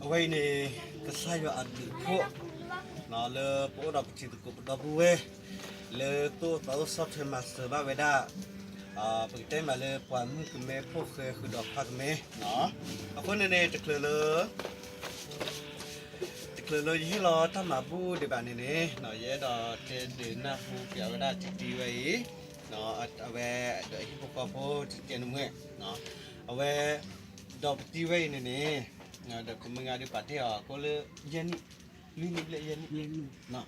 အဝဲအံၤန့ၣ် ကစၢ်ယွၤအဘျုးအဖှိၣ် လၢပအိၣ်ဒီးပတံၤသကိးပဒီပုၢ်ဝဲၢ် လၢသိၣ်သးအိၣ်ဆီၣ်ထွဲမၤစၢၤဘၣ်ဝဲဒၣ် ပကတဲမးလၢပှၤမုၣ်ကမဲဖိဃဲဃုာ်ဒီးခွါကမဲ အဃိန့ၣ်န့ၣ် တချုးလၢ တချုးလၢယဟ့ၣ်လီၤတၢ်မၤဘူၣ်ဒံးဘၣ်န့ၣ်န့ၣ် ယအဲၣ်ဒိးတဲဒုးနၢ်ဟူက့ၤအဝဲဒၣ်တံၤတံၤဝဲအံၤ အဝဲဒီးဟံၣ်ဖိဃီဖိတကဲန့ၣ်မ့ၢ် အဝဲ ဒီးပတံၤဝဲအံၤန့ၣ်န့ၣ် ဒီးပမုၢ်ဂၤဒုးပာ်တ့ၢ်အီၤ ကိးလၢယဲၢ်နံၣ် လွံၢ်နံၣ်ဘျဲၣ်ယဲၢ်နံၣ်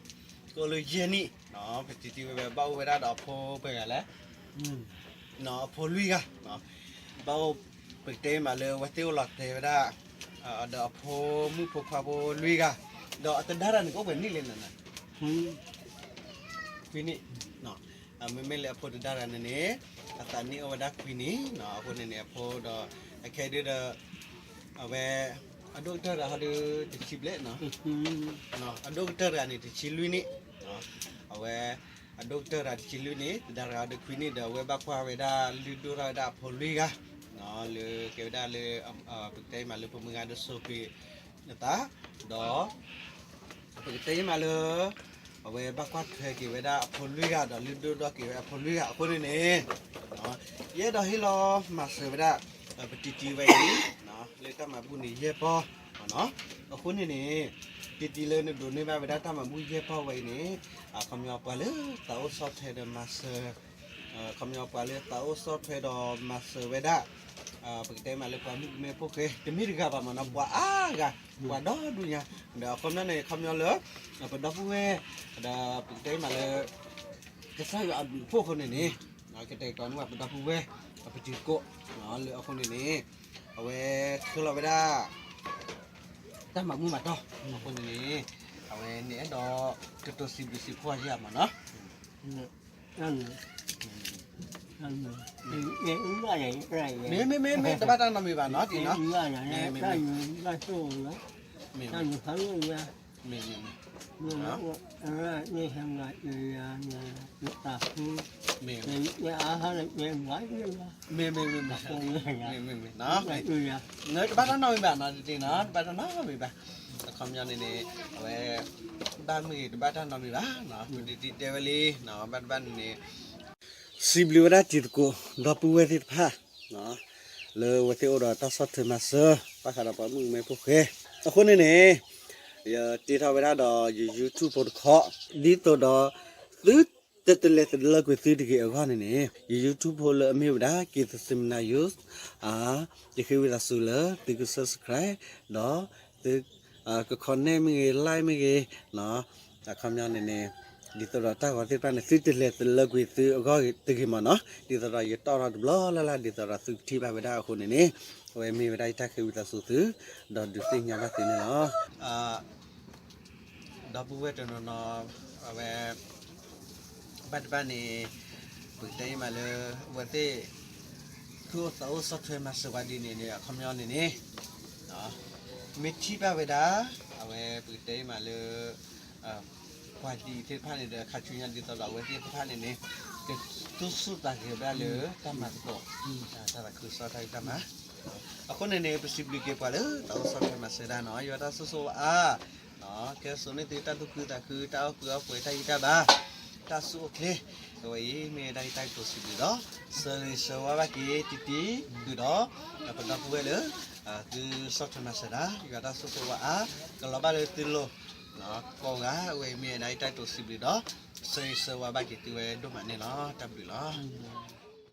ကိးလၢယဲၢ်နံၣ် ပတံၤတံၤဝဲဝဲဘၣ်အိၣ်ဝဲဒၣ်ဒီးအဖိပှဲၤဂၤလဲၣ် အဖိလွံၢ်ဂၤ ဘၣ်အိၣ် ပကတဲမးလၢအဝဲသ့ၣ်အိၣ်လီၤတဲာ်ဝဲဒၣ် ဒီးအဖိမုၣ်ဖိခွါဖိလွံၢ်ဂၤ ဒီးအတဒါတၢ်န့ၣ်ကအိၣ်ပှဲၤနံၣ်လဲၣ်န့ၣ် ခွံနံၣ် မ့မ့ၢ်လၢအဖိတဒါတၢ်န့ၣ်န့ၣ် အသးနံၣ်အိၣ်ဝဲဒၣ်ခွံနံၣ် အဃိန့ၣ်န့ၣ် အဖိဒီး အခဲဒုဒီး အဝဲ အဒိၣ်ကတၢၢ်တဂၤဟီဒုတဆံဘျဲၣ် အဒိၣ်ကတၢၢ်တဂၤန့ၣ် တဆံလွံၢ်နံၣ် အဝဲ အဒိၣ်ကတၢၢ်တဂၤတဆံလွံၢ်နံၣ် တဒါတဂၤဟီဒုခွံနံၣ်ဒီး အဝဲဘၣ်ကွၢ်ဝဲဒၣ် လုၢ်ဒိၣ်ထီၣ်ဝဲဒၣ်အဖိလွံၢ်ဂၤ လၢကဲဝဲဒၣ်လၢ ပကတဲမးလၢပမုၢ်ဂၤဒုးစိာ်ကွံာ်အသး ဒီး ပကတဲမးလၢ အဝဲဘၣ်ကွၢ်ထွဲက့ၤဝဲဒၣ်အဖိလွံၢ်ဂၤ ဒီးလုၢ်ဒိၣ်ထီၣ်က့ၤဝဲအဖိလွံၢ်ဂၤ အဃိန့ၣ်န့ၣ် ယအဲၣ်ဒိးဟ့ၣ်လီၤမၤစၢၤဝဲဒၣ် ပတံၤတံၤဝဲအံၤ လၢတၢ်မၤဘူၣ်န့ၣ်ယဲၢ်ပီၢ် အဃိန့ၣ်န့ၣ် တံၤတံၤလၢနဒိးန့ၢ်ဘၣ်ဝဲဒၣ်တၢ်မၤဘူၣ်ယဲၢ်ပီၢ်ဝဲအံၤန့ၣ် အခီပညီပှၤလၢသးအိၣ်ဆီၣ်ထွဲဒီးမၤစၢၤ အခီပညီပှၤလၢသးအိၣ်ဆီၣ်ထွဲဒီးမၤစၢၤဝဲဒၣ် ပကတဲမးလၢပှၤမုၣ်ကမဲဖိဃဲ တမ့ၢ်တဂၤဘၣ်မးနီၤ ပှၤအါဂၤ ပှၤဒီဒူၣ်ညါ ဒီးအခီပညီန့ၣ် အခီပညီလၢ ပဒီပုၢ်ဝဲၢ် ဒီးပကတဲမးလၢ ကစၢ်ယွၤအဘျုးအဖှိၣ်အဃိန့ၣ်န့ၣ် ကတဲာ်ကတီၤန့ၢ်ဘၣ်ပဒီပုၢ်ဝဲၢ် ပတံၤသကိး လၢအဃိန့ၣ်န့ၣ် အဝဲဆှၢလီၤဝဲဒၣ် တၢ်မၤဘူၣ်မၤတီၢ် အဃိန့ၣ်န့ၣ် အဝဲန့ၣ်အဲၣ်ဒိး ကတိၤစံးဘျုးစံးဖှိၣ်ယၤမးနီၤ မ့မ့ၢ်မ့ၢ်တဘၣ်တၢ်နီတမံၤဘၣ်နီၤ တံၤနီၤ မ့မ့ၢ် မ့မ့ၢ် မ့မ့ၢ် မ့မ့ၢ် မ့မ့ၢ် မ့မ့ၢ် တဘၣ်တၢ်နီတမံၤဘၣ်နီၤ တံၤနီၤ တဘၣ်တၢ်နီတမံၤဘၣ်နီၤ တံၤနီၤ တဘၣ်တၢ်နီတမံၤဘၣ် အခီပညီန့ၣ်န့ၣ် အဝဲ ဘၣ်မ့ၢ်ဂ့ၤတဘၣ်တၢ်နီတမံၤဘၣ်နီၤ ပတံၤတံၤတဲဝဲလံ ဘၣ်တဘၣ်န့ၣ်န့ၣ် စံးဘျုးဝဲဒၣ်တံၤသကိး ဒီပုၢ်ဝဲၢ်သ့ၣ်တဖၣ် လၢအဝဲသ့ၣ်အိၣ်ဒီးတၢ်ဆီၣ်ထွဲမၤစၢၤ ဘၣ်ဃးဒီးပှၤမုၣ်ကမဲဖိဃဲ အဃိန့ၣ်န့ၣ် ယတ့ထီၣ်ဝဲဒၣ်ဒီးယ YouTube ဖိတခီ ဒ်သိးဒီး သုတတလဲၤတလၢကွံာ်သုတဂ့ၤအဂီၢ်န့ၣ်န့ၣ် ယ YouTube ဖိလၢအမ့ၢ်ဝဲဒၣ် က့ၤသစ့မနၤယိ ယဃ့ဝံသးစူၤလၢသုက subscribe ဒီး သုက comment မ့ၢ်ဂ့ၤ like မ့ၢ်ဂ့ၤ အခီပညီန့ၣ်န့ၣ် ဒ်သိးဒီးတၢ်ဂီၤသ့ၣ်တဖၣ်န့ၣ် သုတလဲၤတလၢကွံာ်သုအဂီၢ်တဂ့ၤမးနီၤ ဒ်သိးဒီးယတီၣ်ထီၣ်တဘျီလၢ်လၢ် ဒ်သိးဒီးသုကထံၣ်ဘၣ်ဝဲဒၣ်အဃိန့ၣ်န့ၣ် အဝဲမ့ၢ်ဝဲဒၣ်ယတၢ်ဃ့ဝံသးစူၤသု ဒီးဒုးသ့ၣ်ညါဘၣ်သုန့ၣ်လီၤ. ဒီပုၢ်ဝဲၢ်တနီၤနီၤ အဝဲ ဘၣ်တဘၣ်န့ၣ် ပကတဲအံၤမးလၢ အဝဲသ့ၣ် သူၣ်အိၣ်သးအိၣ်ဆီၣ်ထွဲမၤစၢၤဝဲဒ်န့ၣ်န့ၣ် အခီပညီန့ၣ်န့ၣ် မ့ၢ်ထံၣ်ဘၣ်ဝဲဒၣ် အဝဲပကတဲအံၤမးလၢ ပှၤဒ်အံၤသ့ၣ်တဖၣ်န့ၣ်ဒီး ခါဆူညါဒ်သိးဒီးအဝဲသ့ၣ်တဖၣ်န့ၣ်န့ၣ် ကသူၣ်ဆူၣ်သးဂဲၤဝဲဒၣ်လၢတၢ်မၤသကိး တၢ်သးခုကစီၣ်တၢ်ဖံးတၢ်မၤ အဃိန့ၣ်န့ၣ် ပစံးဘျုးက့ၤပှၤလၢသးအိၣ်ဆီၣ်ထွဲမၤစၢၤဒၣ်နီၤ ယွၤတၢ်ဆိၣ်ဂ့ၤဆိၣ်ဝါအါ ကဲစိာ်န့ၢ်သုတၢ်သူၣ်ခုသးခု တၢ်အီၣ်ကုၢ်အီပှဲၤတၢ်ဂံၢ်တၢ်ဘါ တၢ်ဆူၣ်အိၣ်ချ့ အဝဲအံၤမ့ၢ်ဝဲဒၣ်ယတၢ်ကတိၤစံးဘျုးဒီး ဆၢဂ့ၤဆၢဝါဘၣ်က့ၤတံၤတံၤ ဃုာ်ဒီး ပဒီပုၢ်ဝဲၢ်လၢ သုဆီၣ်ထွဲမၤစၢၤဒၣ် ယွၤတၢ်ဆိၣ်ဂ့ၤဆိၣ်ဝါအါ ကလီၤဘၣ်လၢသုလိၤ ကိးဂၤ အဝဲအံၤမ့ၢ်ဝဲဒၣ်ယတၢ်ကတိၤစံးဘျုးဒီး ဆၢဂ့ၤဆၢဝါဘၣ်က့ၤသုဝဲဒိၣ်မးန့ၣ်လီၤ. တၢ်ဘျုးလီၤ.